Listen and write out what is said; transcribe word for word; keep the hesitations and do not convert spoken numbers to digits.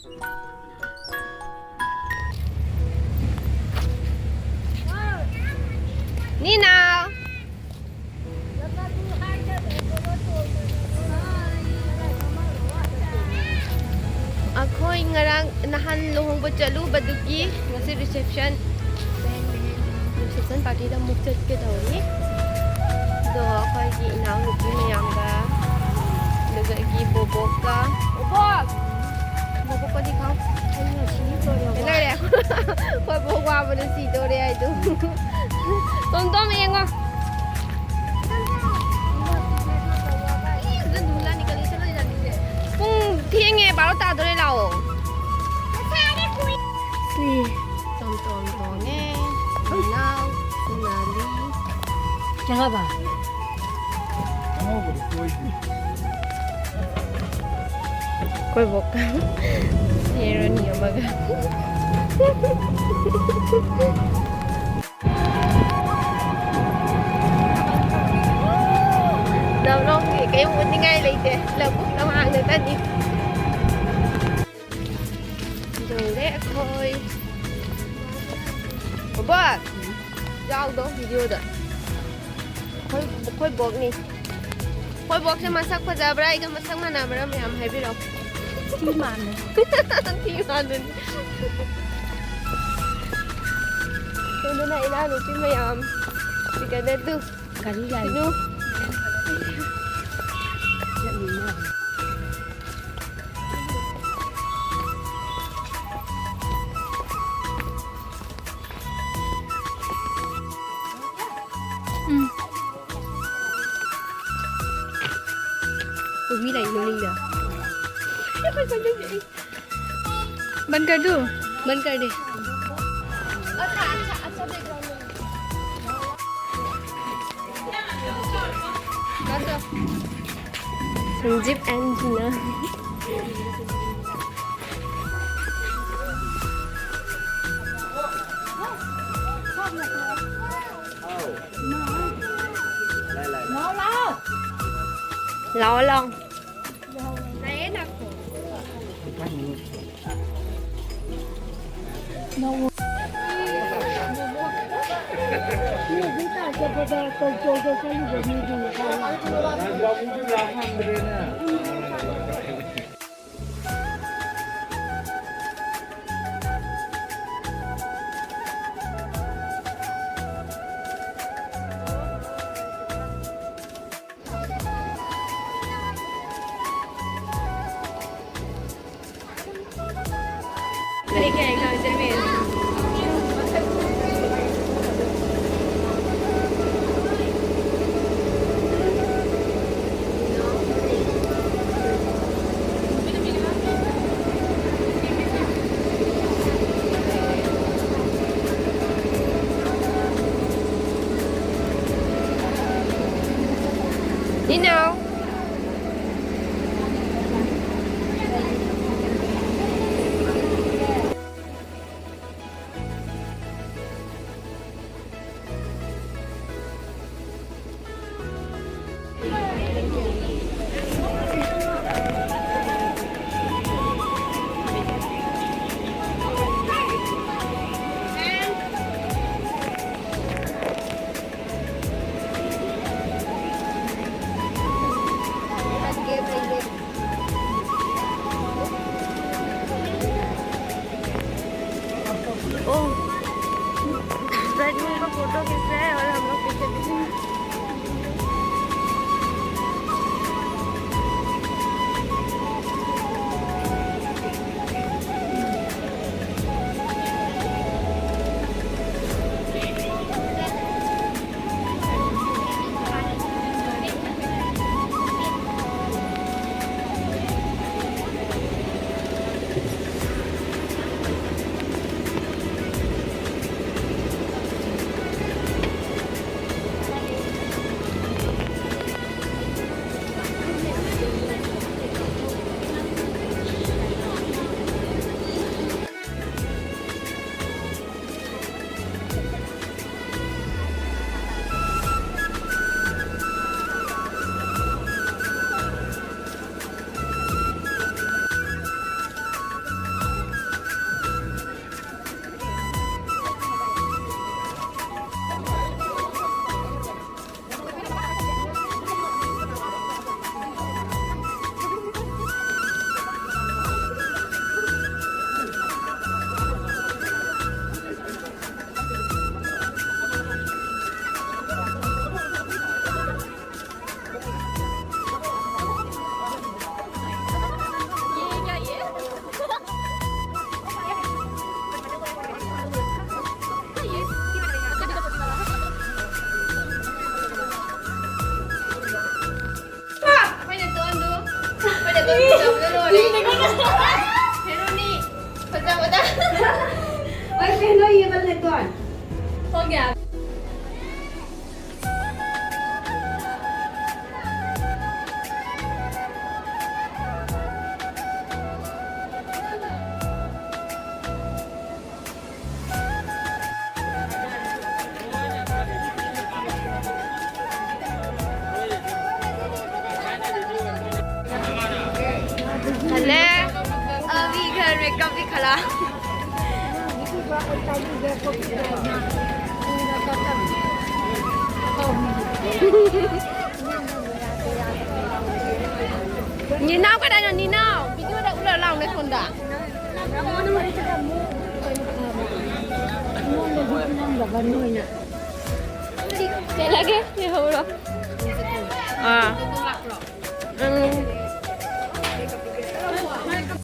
ꯅꯤꯅꯥꯎ꯫ ꯑꯩꯈꯣꯏ ꯉꯔꯥꯡ ꯅꯍꯥꯟ ꯂꯨꯍꯣꯡꯕ ꯆꯠꯂꯨꯕꯗꯨꯒꯤ ꯉꯁꯤ reception꯫ Reception partyꯗ ꯑꯃꯨꯛ ꯆꯠꯀꯦ ꯇꯧꯔꯤ꯫ ꯑꯗꯣ ꯑꯩꯈꯣꯏꯒꯤ ꯏꯅꯥꯎꯅꯨꯄꯤ ꯃꯌꯥꯝꯒ, ꯑꯗꯨꯒ ꯑꯩꯒꯤ ꯕꯣꯕꯣꯛꯀ꯫ ꯕꯣꯕꯣꯛ! ꯕꯣꯕꯣꯛꯀꯗꯤ ꯈꯪ-, ꯀꯩ ꯂꯩꯔꯦ? ꯑꯩꯈꯣꯏ ꯕꯣꯛ ꯋꯥꯕꯅ ꯁꯤꯗꯣꯔꯦ ꯍꯥꯏꯗꯣ꯫ ꯇꯣꯝ ꯇꯣꯝ ꯌꯦꯡꯉꯣ꯫ ꯄꯨꯡ ꯊꯦꯡꯉꯦ, ꯕꯥꯔꯣ ꯇꯥꯗꯣꯔꯦ, ꯂꯥꯛꯑꯣ꯫ ꯁꯤ ꯇꯣꯝ ꯇꯣꯝ ꯇꯣꯡꯉꯦ꯫ ꯏꯅꯥꯎ, ꯁꯣꯅꯥꯂꯤ꯫ ꯆꯪꯉꯕ? ꯑꯉꯧꯕꯗꯣ ꯀꯣꯏꯗꯦ꯫ ꯑꯩꯈꯣꯏ ꯕꯣꯛꯀ ꯍꯦꯔꯣꯅꯤ ꯑꯃꯒ꯫ ꯂꯝꯂꯣꯡꯒꯤ ꯀꯩꯝ ꯎꯠꯅꯤꯡꯉꯥꯏ ꯂꯩꯇꯦ, ꯂꯧꯕꯨꯛ ꯂꯝꯍꯥꯡ ꯉꯥꯛꯇꯅꯤ꯫ ꯌꯧꯔꯦ ꯑꯩꯈꯣꯏ꯫ ꯕꯣꯕꯣꯛ! ꯌꯥꯎꯗꯣ videoꯗ꯫ ꯑꯩꯈꯣꯏ, ꯑꯩꯈꯣꯏ ꯕꯣꯛꯅꯤ꯫ ꯑꯩꯈꯣꯏ ꯕꯣꯛꯁꯦ ꯃꯁꯛ ꯐꯖꯕ꯭ꯔꯥ ꯑꯩꯒ ꯃꯁꯛ ꯃꯥꯟꯅꯕ꯭ꯔꯥ ꯃꯌꯥꯝ ꯍꯥꯏꯕꯤꯔꯛꯑꯣ꯫ ꯊꯤ ꯃꯥꯟꯅꯩ꯫ ꯊꯤ ꯃꯥꯟꯅꯅꯤ꯫ ꯁꯣꯝꯗꯅ ꯏꯅꯥꯎꯅꯨꯄꯤ ꯃꯌꯥꯝ꯫ ꯁꯤꯗꯅ ꯑꯗꯨ꯫ ꯒꯥꯔꯤ ꯂꯥꯛꯏ꯫ ꯀꯩꯅꯣ꯫ ꯆꯠꯂꯤꯅꯦ꯫ ꯎꯝ꯫ ꯎꯃꯤ ꯂꯩ ꯃꯅꯤꯡꯗ꯫ बंद कर दूँ? बंद कर दे। संजीव and जीना। लाओ, लाओ। You know. हो गया। चले, अभी घर में कभी खड़ा। ꯅꯤꯅꯥꯎ ꯀꯗꯥꯏꯅꯣ? ꯅꯤꯅꯥꯎ, video ꯗ ꯎꯠꯂ ꯂꯥꯎꯅꯦ ꯐꯣꯟꯗ꯫ ꯆꯠꯂꯒꯦ, ꯂꯩꯍꯧꯔꯣ꯫ ꯑꯥ꯫ ꯎꯝ꯫